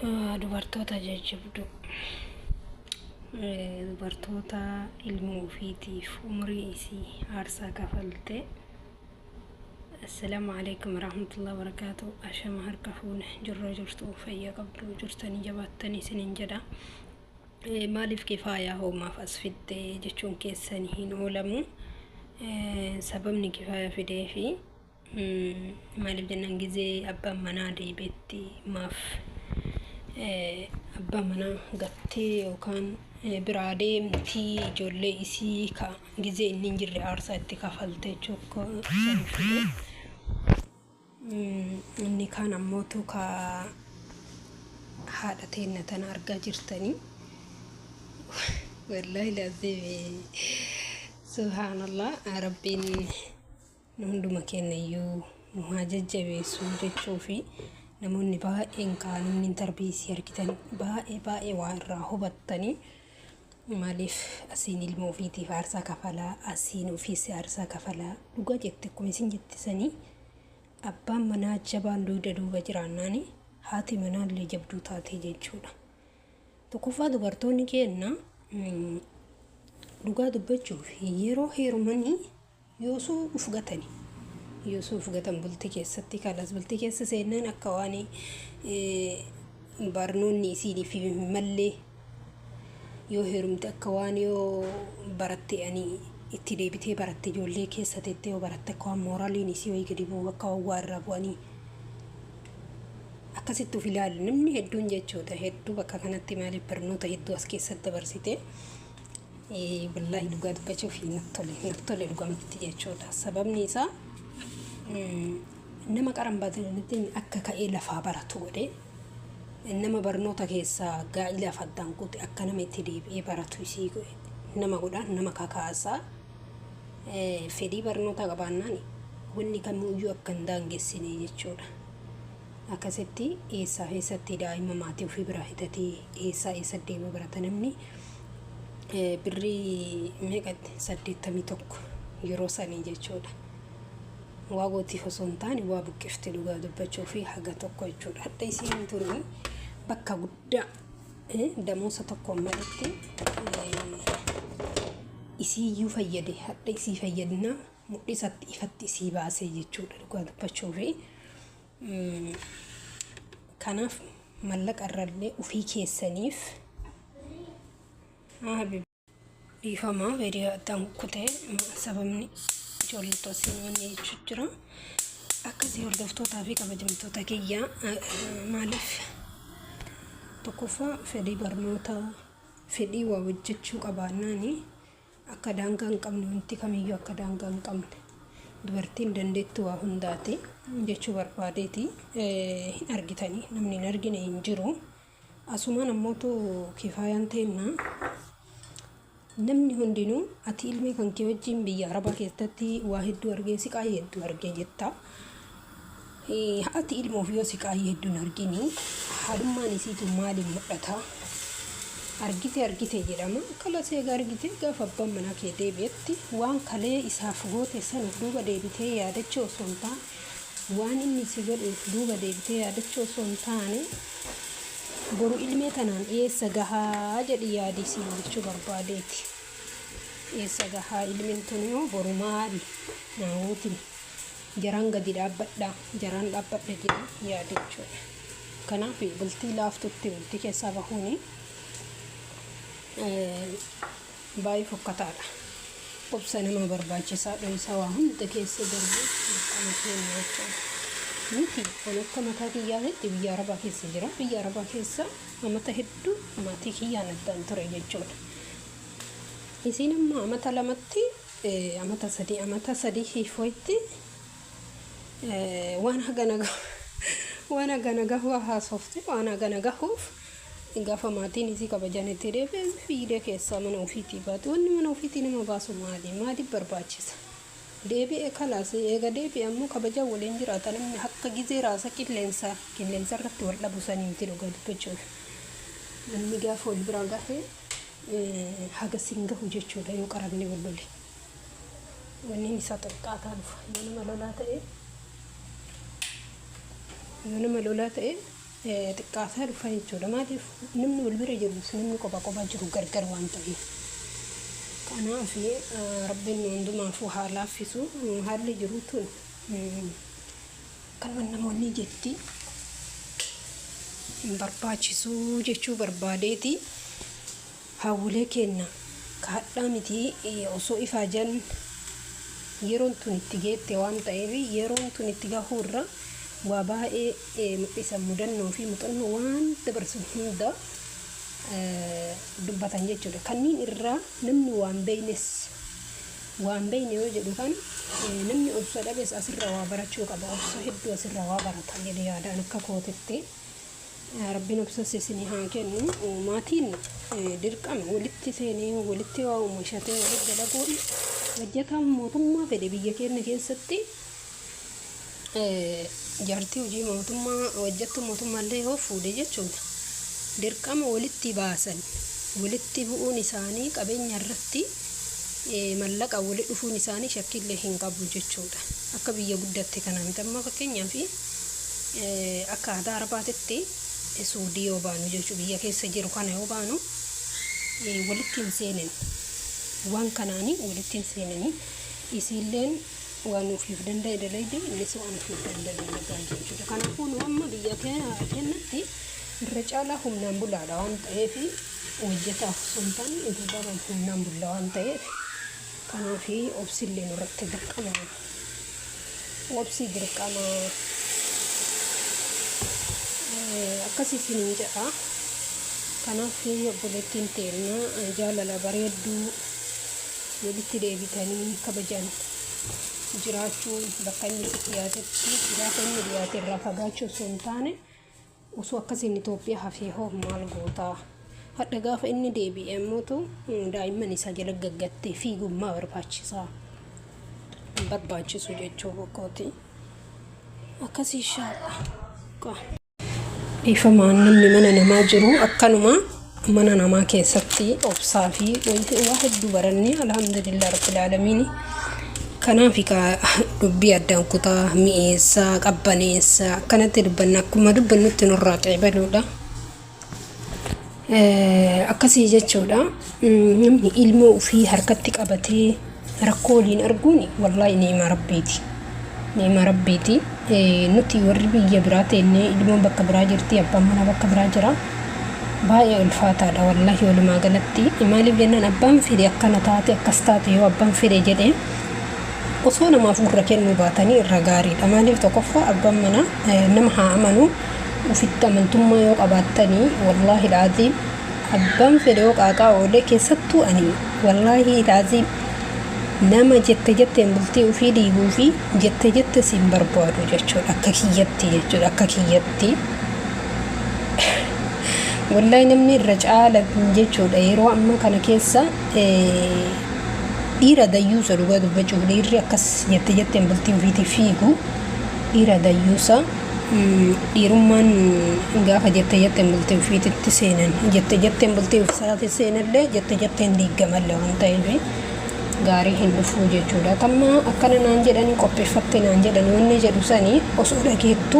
Dubartoota jajjabduu, dubartoota ilmoo ofiitiif umrii isii aarsaa kafalte. Assalaamu alaikum warahmatullahi wabarakaatu. Ashama harka fuune, jirra jirtu, fayyaa qabdu, jirtanii jabaattanii isiniin jedha. Maaliif Kifaayaa hoomaaf as fidde jechuun keessan hin oolamu. Sababni Kifaayaa fidee fi maaliif jennaan, gizee abbaan manaa deebi'etti maaf abbaa manaa gattee yookaan biraa deemtii, ijoollee isii ka gizee inni hin jirre aarsaa itti kafalte jechuudha fide. Inni kaan ammootu ka haadha teenna tana argaa jirtanii. Wallaahi laazim, subhaanallah, Rabbiin nu hunduma keenya iyyuu nu haa jajjabeessu jechuu fi namoonni baay'een kaan inni interview isii argitan baay'ee baay'ee waa irraa hubattanii, maaliif asiin ilma ofiitiif aarsaa kafalaa, asiin ofiis aarsaa kafalaa. Dhugaa jette, akkuma isin jettisanii, abbaan manaa jabaan dugda duuba jiraannaani haati manaallee jabduu taatee jechuudha. Tokkoffaa, dubartoonni keenya dhugaa dubbachuuf yeroo heerumanii yoosuu uf gatani. Yoosuu uf gatan bultii keessatti, kalas bultii keessa seennaan akka waan barnoonni isiiniif mallee, yoo heerumte akka waan yoo baratte ani itti deebitee baratte, ijoollee keessa teettee yoo baratte akka waan mooraliin isii wayii gadi bu'u, akka waan waa irraa bu'anii akkasitti uf ilaalu namni hedduun jechuudha. Hedduu bakka kanatti maaliif barnoota hedduu as keessatti dabarsite. Wallaahi dhugaa dubbachuuf natti tole, natti tole dhugamatti jechuudha. Sababni isaa nama qaran baatanitti akka ka'ee lafaa baratu godhe, nama barnoota keessaa gaa'ilaaf addaan kute akka nama itti deebi'ee baratu isii nama godha, nama kakaasaa. Fedhii barnootaa qabaannaan wanni kamiyyuu akka hin daangessine jechuudha. Akkasitti eessaa eessatti daa'ima maatii ofii biraa hitatee eessaa eessa deemee barata namni birrii meeqatti 81 yeroo sanii jechuudha. Waa gootiif osoo hin taane waa buqqifti dhugaa dubbachuu fi haga tokko jechuudha. Hadha isiin tuni bakka guddaa damoosa tokkoon malitti isiiyyuu fayyade, hadha isii fayyadna mul'isatti ifatti isii baasee jechuudha dhugaa dubbachuu fi. Kanaaf mallaqa irrallee ofii keessaniif dhiifamaa. Viidiyoo addaan kukkutee, sababni ijoollee tosiin wanni jechuu jira. Akkasii hordoftootaa fi kabajamtoota kiyya, maaliif tokkoffaa fedhii barnootaa, fedhii waa hojjechuu qabaannaani akka daangaa hin qabne, wanti kamiyyuu akka daangaa hin qabne, dubartiin dandeettu waa hundaati jechuu barbaadeeti. Hin argitanii, namni hin argine hin jiru. Asumaan ammootu Kifaayaan teennaa namni hundinuu ati ilmee kan kee wajjin biyya arabaa keessatti waa hedduu argee, siqaayii hedduu argee jetta. Haati ilmoof yoo siqaayii hedduun argini, haadhummaan isiitu maaliin mul'ata? Argite argite jedhama. Kalas eega argite, gaafa abbaan manaa kee deebi'etti waan kalee isaaf goote san of duuba deebitee yaadachuu osoo hin taane, waan inni si godhe of duuba deebitee yaadachuu osoo hin taane, boru ilmee tanaan eessa gahaa jedhi yaadi siin jechuu barbaadeeti. Eessa gahaa ilmeen tun yoo boru maali naawootiin jaraan gadi dhaabbadha, jaraan dhaabbadha jedhi yaadi jechuudha. Kanaaf bultii laaftutti bultii keessaa bahuuni baay'ee fokkataadha. Obsa nama barbaachisaa, dho'isaa waa hunda keessa darbu dirqama keenya jechuudha. Miti, ani akka mataa kiyyaatitti biyya arabaa keessa jira. Biyya arabaa keessa amata hedduu maatii kiyyaan addaan ture jechuudha. Isiin amma amata 2tti, amata 3, amata 3 hiifoitti waan hagana waan hagana gahu haasofte. Waan hagana gahuuf gaafa maatiin isii kabajan itti deebi'e, fiidee keessaa mana ofiitii baate. Wanni mana ofiitii nama baasu maali? Maaliif barbaachisa? Deebi'e, kalaas eega deebi'e ammoo kabajaan waliin jiraata. Namni akka gizee raasa qilleensaa qilleensa irratti wal dhabu sanii miti. Dhugaa dubbachuuf namni gaafa wal biraa gahe haga sin gahu jechuudha. Yoo qaramni wal lole wanni isaa xiqqaataa dhufa. Yoo nama lolaa ta'e, yoo nama lolaa ta'e xiqqaataa dhufa jechuudha. Maaliif namni wal bira jirus namni qofa qofa jiru gargar waan ta'eef. Kanaaf Rabbiin nu hundumaafuu haa laaffisu. Haalli jiru tun kanuma namoonni jetti hin barbaachisu jechuu barbaadeeti. Haawwolee keenna ka hadhaa miti osoo ifaajan yeroon tun itti geette waan ta'eef yeroon tun itti gahuu irra waa baay'ee mul'isan mudannoo fi muuxannoo waan dabarsan hunda dubbatan jechuudha. Kanniin irraa namni waan beeynes waan beeyne yoo jedhu kana namni obsa dhabes asirraa waa barachuu qaba. Obsa hedduu asirraa waa barata jedhe yaadaan akka kootitti. Rabbiin obsas isinii haa kennu. Maatiin dirqama walitti seenee walitti waa oomishatee walitti dalaguun hojjetaan mootummaa fedhe biyya keenya keessatti jaartii hojii mootummaa hojjettuu mootummaallee yoo fuudhe jechuudha. Dirqama walitti baasan walitti bu'uun isaanii qabeenya irratti mallaqa walitti dhufuun isaanii shakkiillee hin qabu jechuudha. Akka biyya guddatte kanaa miti amma fakkeenyaaf akka aadaa Arabaatitti Suudii yoo baanu jechuudha biyya keessa jiru kana yoo baanu walitti hin seenan. Waan kanaanii walitti hin seenanii isiilleen waan ofiif danda'e dalayde innis waan ofiif danda'e dalagaa jechuudha. Kanaafuu nu amma biyya keenyatti irra caalaa humnaan bulaadha waan ta'eef hojjetaaf osoo hin taane irra caalaan humnaan bulla waan ta'eef kanaaf obsillee nurratti dirqama. Obsi dirqama. Akkas isiniin jedha. Kanaaf obboleettiin teenna jaalala bareedduu walitti deebitanii kabajaan jiraachuun bakka inni itti dhiyaatetti gaafa inni dhiyaate irraa fagaachuu osoo hin taane osoo akkasiin Itoophiyaa hafee hoo maal gootaa? Hadha gaafa inni deebi'e ammootu daa'imman isaa jala gaggattee fiiguun maa barbaachisaa? Hin barbaachisu jechuu kooti. Akkasii inshaalla. Dhiifamaan namni mana namaa jiru akkanuma mana namaa keessatti obsaa fi waa hedduu barannee alhamdulillah rabbil aalamiin. Kanaaf egaa dubbii addaan kutaa mi'eessaa qabbaneessaa akkanatti dubbanna akkuma dubbannutti nurraa qeebaluudha. Akkasii jechuudha. Namni ilmoo ofii harkatti qabatee rakkoo waliin arguun wallaahi ni'ima rabbiiti. Ni'ima rabbiiti. Nuti warri biyya biraa teennee ilmoon bakka biraa jirti abbaan manaa bakka biraa jira. Baay'ee ulfaataadha wallaahi walumaa galatti. Maaliif jennaan abbaan fedhe akkana taate akkas taate yoo abbaan fedhe jedhe osoo namaaf gurra kennuu baatanii irra gaariidha. Maaliif tokkoffaa abbaan manaa nama haa amanu ofitti amantummaa yoo qabaattanii wallaahi laaziim abbaan fedhe yoo qaaqaa oole keessattuu ani wallaahi laaziim nama jette jetteen bultii ofii diiguu fi jette jette siin barbaadu jechuudha akka kiyyatti jechuudha akka kiyyatti. Wallahi namni irra caala jechuudha yeroo ammaa kana keessa dhiira dayyuusa dhugaa dubbachuuf dhiirri akkas jette jetteen bultii ofiitii fiigu dhiira dayyuusa dhiirummaan gaafa jette jetteen bultii ofiititti seenan jette jetteen bultii ofiisaatti seenallee jette jetteen diiggamallee waan ta'eef gaarii hin dhufuu jechuudha. Tamma akkana naan jedhanii qopheeffatte naan jedhanii wanni jedhu sanii osoo dhageettu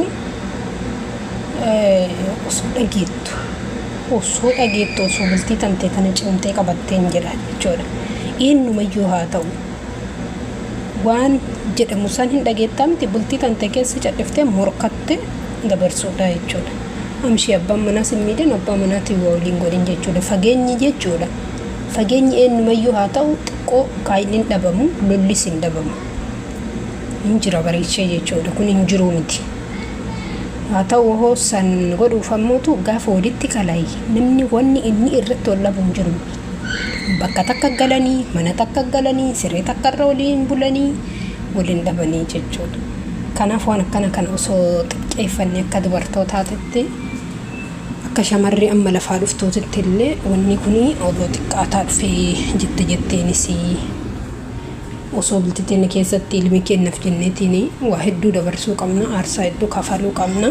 osoo dhageettu osoo dhageettu osoo bultii tantee tana cimtee qabatteen jedha jechuudha. Eenyumayyuu haa ta'u waan jedhamu san hin dhageettaa miti bultii tantee keessa cadhiftee morkatte dabarsuudha jechuudha. Amshii abbaan manaas hin miidhin abbaa manaatiin waa waliin godhin jechuudha. Fageenyi jechuudha. Fageenyi eenyumayyuu haa ta'u xiqqoo kaayilli hin dhabamu lollis hin dhabamu. Hin jira bareechee jechuudha. Kun hin jiruu miti. Haa ta'u hoo san godhuuf ammootu gaafa walitti kalaayi namni wanni inni irratti wal dhabu hin jiru. Bakka takka galanii mana takka galanii siree takka irra waliin bulanii waliin dhabanii jechuudha. Kanaaf waan akkana kana osoo xiqqeeffanne akka dubartootaatitti akka shamarri amma lafaa dhuftuutitti illee wanni kun odoo xiqqaataa dhufee jette jetteenis osoo bultii teenya keessatti ilmi keenyaaf jenneetiin waa hedduu dabarsuu qabna aarsaa hedduu kafaluu qabna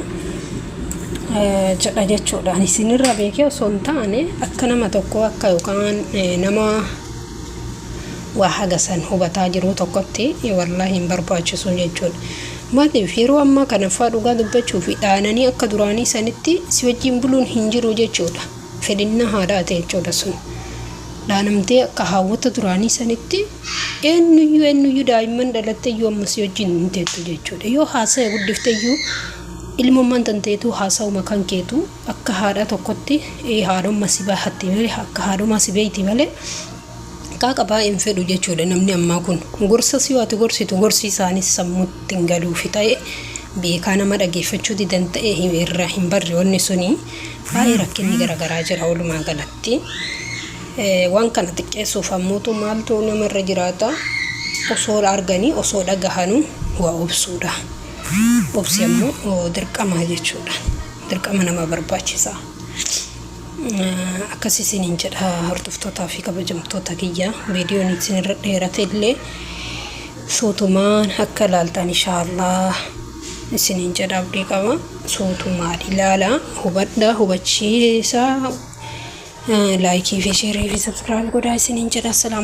jedha jechuudha. Ani isinirraa beekee osoo hin taane akka nama tokko akka yookaan nama waa haga san hubataa jiru tokkotti wallaahi hin barbaachisu jechuudha. Maaliif yeroo ammaa kana faa dhugaa dubbachuu fi dhaananii akka duraanii sanitti si wajjin buluun hin jiru jechuudha. Fedhinnaa haadhaati jechuudha sun. Dhaanamtee akka haawwata duraanii sanitti eenyuyyuu eenyuyyuu daa'imman dhalatteyyuu amma si wajjin hin teettu jechuudha. Yoo haasa'e guddifteyyuu ilmummaan tanteetu haasa'uma kan keetu akka haadha tokkotti haadhummaa si bahatti malee, akka haadhummaa si beeyti malee qaaqa baay'ee hin fedhu jechuudha namni ammaa kun. Gorsa si ati gorsitu gorsi isaanis sammuutti hin galuufi ta'e beekaa nama dhageeffachuu didan ta'e irraa hin barre wanni suni baay'ee rakkinni garaagaraa jira walumaa galatti. Waan kana xiqqeessuuf ammootu maaltu namarra jiraata? Osoo arganii osoo dhagahanuu waa obsuudha. Obsi ammoo dirqama jechuudha. Dirqama nama barbaachisa. Akkas isiniin jedha, hordoftootaa fi kabajamtoota kiyya, viidiyoon isinirra dheerate illee suutumaan akka ilaaltan inshaallah isiniin jedha, abdii qaba. Suutumaan ilaala, hubadha, hubachiisa, like fi share fi subscribe godhaa isiniin jedha. Assalaamu.